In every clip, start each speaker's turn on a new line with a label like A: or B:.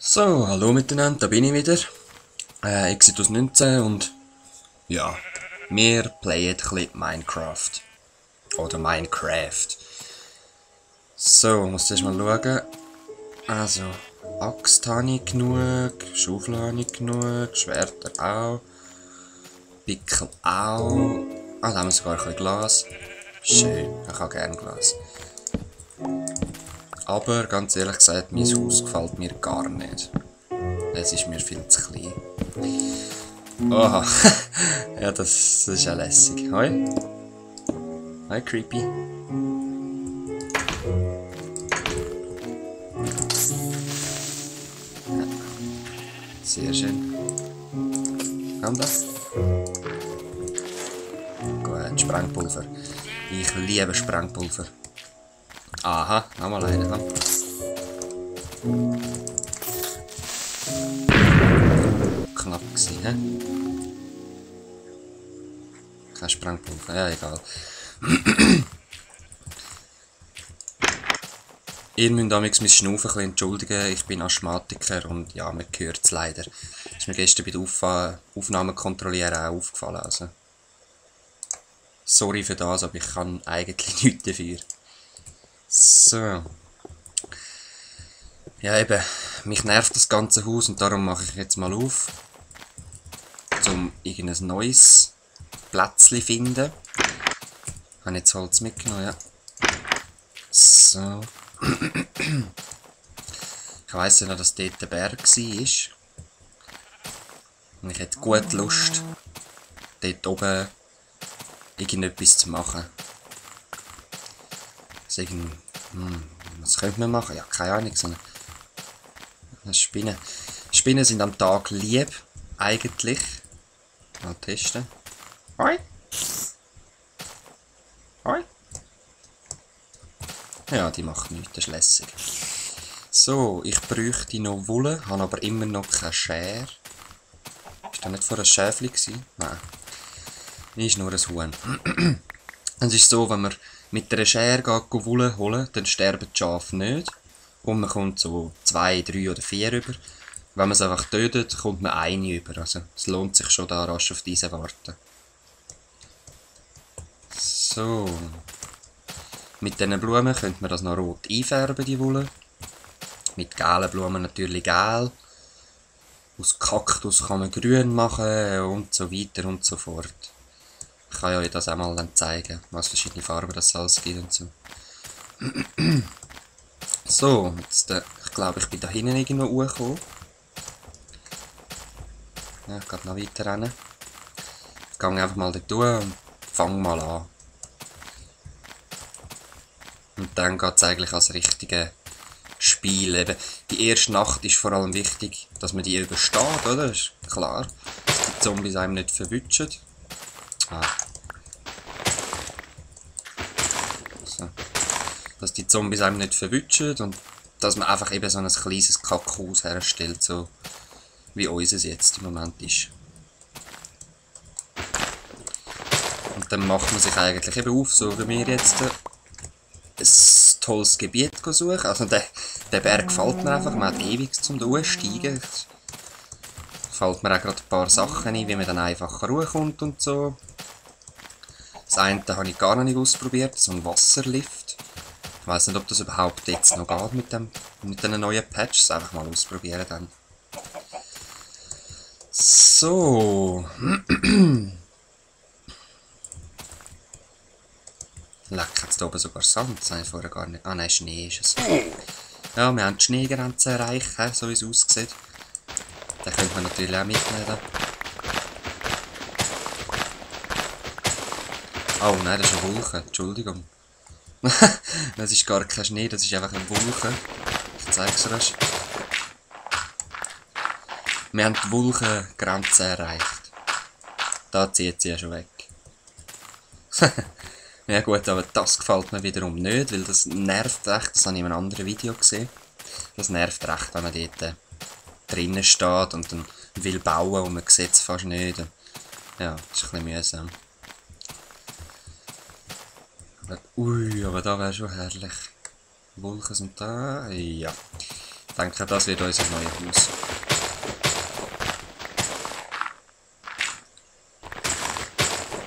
A: So, hallo miteinander, da bin ich wieder. Exodus 19 und ja, wir playen ein bisschen Minecraft. Oder Minecraft. So, muss erst mal schauen. Also, Axt habe ich genug, Schaufel habe ich genug, Schwerter auch, Pickel auch. Ah, da haben wir sogar ein bisschen Glas. Schön, ich habe gerne Glas. Aber ganz ehrlich gesagt, mein Haus gefällt mir gar nicht. Es ist mir viel zu klein. Oha. Ja, das ist ja lässig. Hoi. Hi, Creepy. Sehr schön. Komm da. Gut, Sprengpulver. Ich liebe Sprengpulver. Aha, nochmal eine. Komm. Knapp gewesen, hä? Kein Sprengpulver, ja egal. Ihr müsst amigs mein Schnaufen ein bisschen entschuldigen, ich bin Asthmatiker und ja, man hört es leider. Das ist mir gestern bei der Aufnahme kontrollieren auch aufgefallen. Also. Sorry für das, aber ich kann eigentlich nichts dafür. So. Ja eben, mich nervt das ganze Haus und darum mache ich jetzt mal auf, um irgendein neues Plätzchen zu finden. Ich habe jetzt Holz mitgenommen, ja. So. Ich weiss ja noch, dass dort der Berg war. Und ich hätte gut Lust, dort oben irgendetwas zu machen. Was könnte man machen? Ja, keine Ahnung. So eine Spinnen. Spinnen sind am Tag lieb, eigentlich. Mal testen. Hoi! Hoi! Ja, die macht nichts, das ist lässig. So, ich bräuchte noch Wolle, habe aber immer noch keine Schere. Ist da nicht vor ein Schäfli gewesen? Nein. Ist nur ein Huhn. Es ist so, wenn man mit einer Schere geht, Wolle holen, dann sterben die Schafe nicht. Und man kommt so 2, 3 oder 4 über. Wenn man es einfach tötet, kommt man eine über. Also es lohnt sich schon, da rasch auf diese warten. So. Mit diesen Blumen könnte man das noch rot einfärben, die Wolle. Mit gelben Blumen natürlich gel. Aus Kaktus kann man grün machen und so weiter und so fort. Ich kann euch das auch mal dann zeigen, was verschiedene Farben das alles gibt und so. So, jetzt, ich glaube, ich bin da hinten irgendwo hochgekommen. Ja, ich gehe noch weiter rein. Ich gehe einfach mal dort durch und fange mal an. Und dann geht es eigentlich als richtige Spiel. Eben, die erste Nacht ist vor allem wichtig, dass man die übersteht, oder? Das ist klar, dass die Zombies einem nicht verwutschen. Ah. So. Dass die Zombies einem nicht verwutschen und dass man einfach eben so ein kleines Kackhaus herstellt, so wie unseres jetzt im Moment ist. Und dann macht man sich eigentlich eben auf, so wie wir jetzt ein tolles Gebiet suchen. Also der Berg gefällt mir einfach, man hat ewig zum Durchsteigen. Es fällt mir auch gerade ein paar Sachen ein, wie man dann einfacher hochkommt und so. Das eine habe ich gar noch nicht ausprobiert, so ein Wasserlift. Ich weiss nicht, ob das überhaupt jetzt noch geht mit den neuen Patches. Einfach mal ausprobieren dann. So. Leck, jetzt hier oben sogar Sand. Das habe ich vorher gar nicht. Ah nein, Schnee ist es. Ja, wir haben die Schneegrenze erreicht, so wie es aussieht. Den könnte man natürlich auch mitnehmen. Da. Oh nein, das ist eine Wolke. Entschuldigung. Das ist gar kein Schnee, das ist einfach eine Wolke. Ich zeige es rasch. Wir haben die Wolkengrenze erreicht. Da zieht sie ja schon weg. Ja gut, aber das gefällt mir wiederum nicht, weil das nervt echt, das habe ich in einem anderen Video gesehen. Das nervt recht, wenn man dort drinnen steht und dann will bauen und man sieht es fast nicht. Ja, das ist ein bisschen mühsam. Ui, aber da wäre schon herrlich. Wolken sind da, ja. denke, das wird unser neues Haus.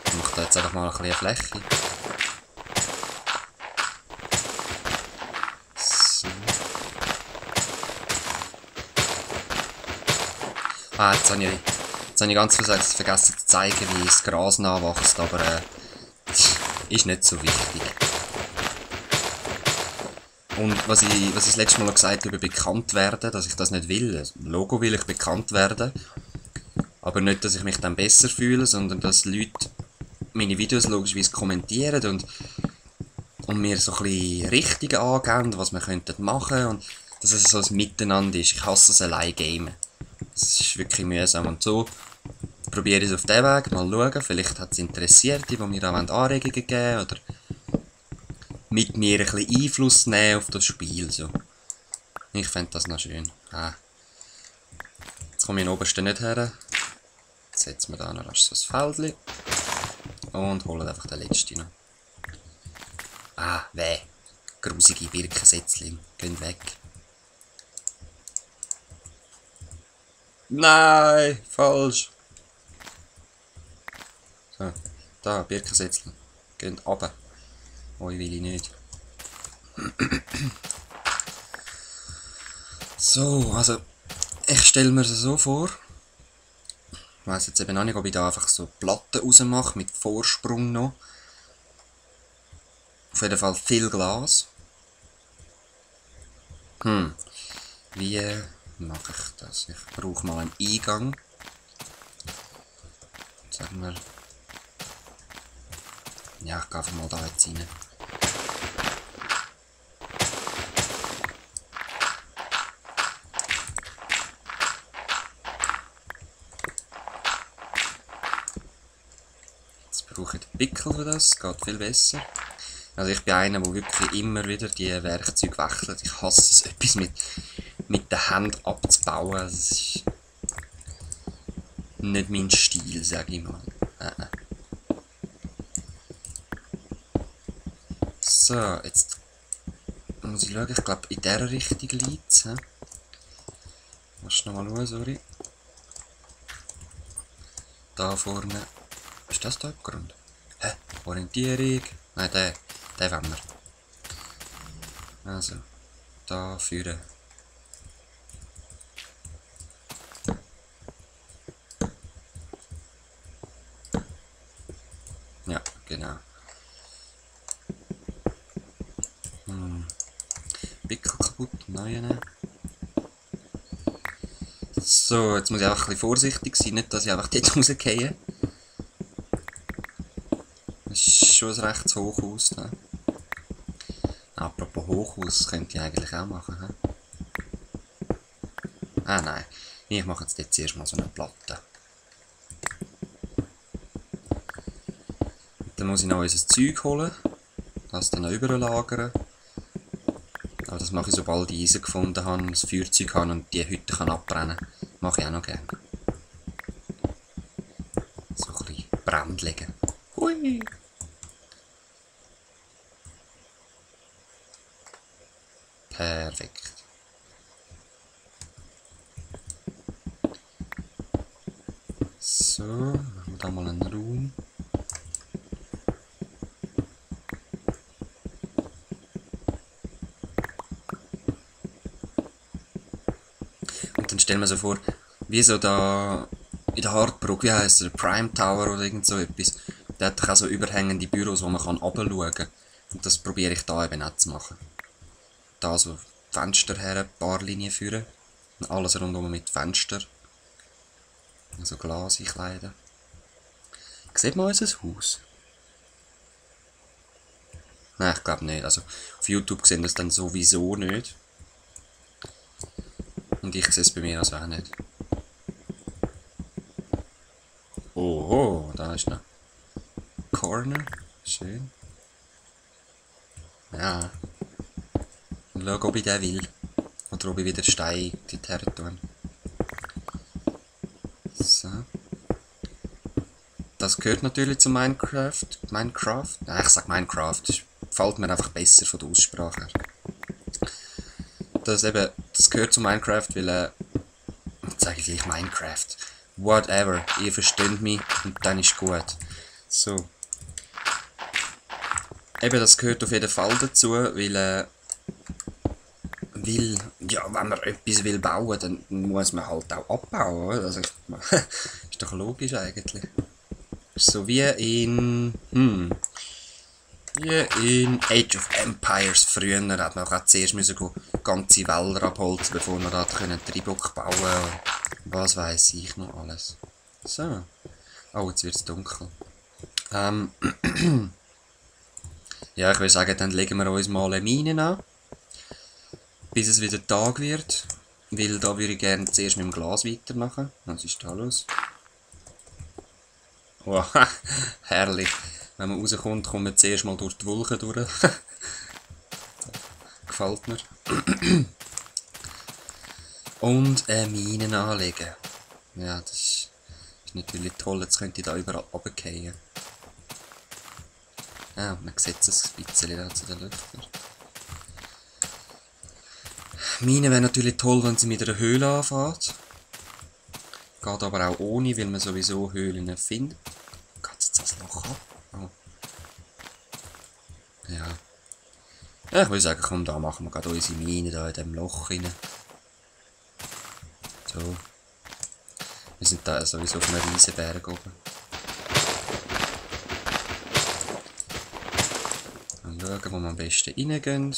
A: Ich mache da jetzt einfach mal ein bisschen Fläche. So. Ah, jetzt habe ich ganz vergessen zu zeigen, wie das Gras nachwächst, aber ist nicht so wichtig. Und was ich das letzte Mal noch gesagt habe, bekannt werden, dass ich das nicht will. Das Logo will ich bekannt werden. Aber nicht, dass ich mich dann besser fühle, sondern dass Leute meine Videos logischerweise kommentieren und mir so ein bisschen Richtungen angeben, was wir könnten machen und dass es so ein Miteinander ist. Ich hasse es allein gamen. Das ist wirklich mühsam und so probiere ich es auf diesen Weg, mal schauen. Vielleicht hat es Interessierte, die mir auch Anregungen geben oder mit mir ein bisschen Einfluss nehmen auf das Spiel. So. Ich fände das noch schön. Jetzt komme ich in den obersten nicht her. Jetzt setzen wir da noch so ein Feldchen. Und holen einfach den letzten noch. Weh. Grusige Birkensätzchen. Gehen weg. Nein, falsch. So, da, Birkensätzchen. Gehen runter. Euch will ich nicht. So, also, ich stelle mir das so vor. Ich weiss jetzt eben auch nicht, ob ich da einfach so Platten rausmache, mit Vorsprung noch. Auf jeden Fall viel Glas. Wie mache ich das? Ich brauche mal einen Eingang. Sagen wir. Ja, ich gehe einfach mal da jetzt rein. Brauche ich den Pickel für das, geht viel besser. Also ich bin einer, der wirklich immer wieder die Werkzeuge wechselt. Ich hasse es, etwas mit den Händen abzubauen. Das ist nicht mein Stil, sage ich mal. So, jetzt muss ich schauen, ich glaube in dieser Richtung liegt es. Musst du nochmal schauen, sorry. Da vorne. Ist das der Abgrund? Orientierung. Nein, den wollen wir. Also, da führen. Ja, genau. Pickel kaputt, neue nehmen. So, jetzt muss ich einfach ein bisschen vorsichtig sein, nicht dass ich einfach dort rausgehe. Das ist schon ein recht Hochhaus. Ne? Apropos Hochhaus, könnte ich eigentlich auch machen. Nein. Ich mache jetzt zuerst mal so eine Platte. Dann muss ich noch unser Zeug holen. Das dann noch überlagern. Aber das mache ich, sobald ich Eisen gefunden habe, das Feuerzeug habe und die Hütte kann abbrennen. Mache ich auch noch gerne. So ein bisschen Brand legen. Hui! Perfekt. So, machen wir da mal einen Raum. Und dann stellen wir so vor, wie so da in der Hardbrook, wie heisst der, Prime Tower oder irgend so etwas. Der hat doch auch so überhängende Büros, wo man runterschauen kann. Und das probiere ich da eben auch zu machen. Da so Fenster her, ein paar Linien führen. Und alles rundum mit Fenster. Also Glas einkleiden. Sieht man unser Haus? Nein, ich glaube nicht. Also auf YouTube sehen das dann sowieso nicht. Und ich sehe es bei mir also auch nicht. Oho, da ist noch Corner. Schön. Ja. Und schau, ob ich den will. Oder ob ich wieder Steine dorthin tue. So. Das gehört natürlich zu Minecraft. Nein, ich sag Minecraft. Das gefällt mir einfach besser von der Aussprache her. Dass eben das gehört zu Minecraft, weil, jetzt sage ich gleich Minecraft. Whatever, ihr versteht mich und dann ist gut. So. Eben, das gehört auf jeden Fall dazu, weil, ja, wenn man etwas will bauen, dann muss man halt auch abbauen, oder? Also, ist doch logisch eigentlich. So wie in, wie in Age of Empires früher hat man auch zuerst müssen ganze Wälder abholzen, bevor man da Tribock bauen konnte. Was weiß ich noch alles. So. Oh, jetzt wird es dunkel. Ja, ich würde sagen, dann legen wir uns mal eine Mine an. Bis es wieder Tag wird. Weil da würde ich gerne zuerst mit dem Glas weitermachen. Was ist da los? Wow, herrlich. Wenn man rauskommt, kommt man zuerst mal durch die Wolken durch. Gefällt mir. Und eine Mine anlegen. Ja, das ist natürlich toll. Jetzt könnte ich da überall runterfallen. Ah, man sieht es ein bisschen da zu den Lüftern. Mine wäre natürlich toll, wenn sie mit einer Höhle anfängt. Geht aber auch ohne, weil man sowieso Höhlen findet. Geht jetzt das Loch ab? Oh. Ja. Ja, ich würde sagen, komm, da machen wir gerade unsere Mine da in diesem Loch rein. So. Wir sind da sowieso auf einem riesen Berg oben. Dann schauen, wo wir am besten reingehen.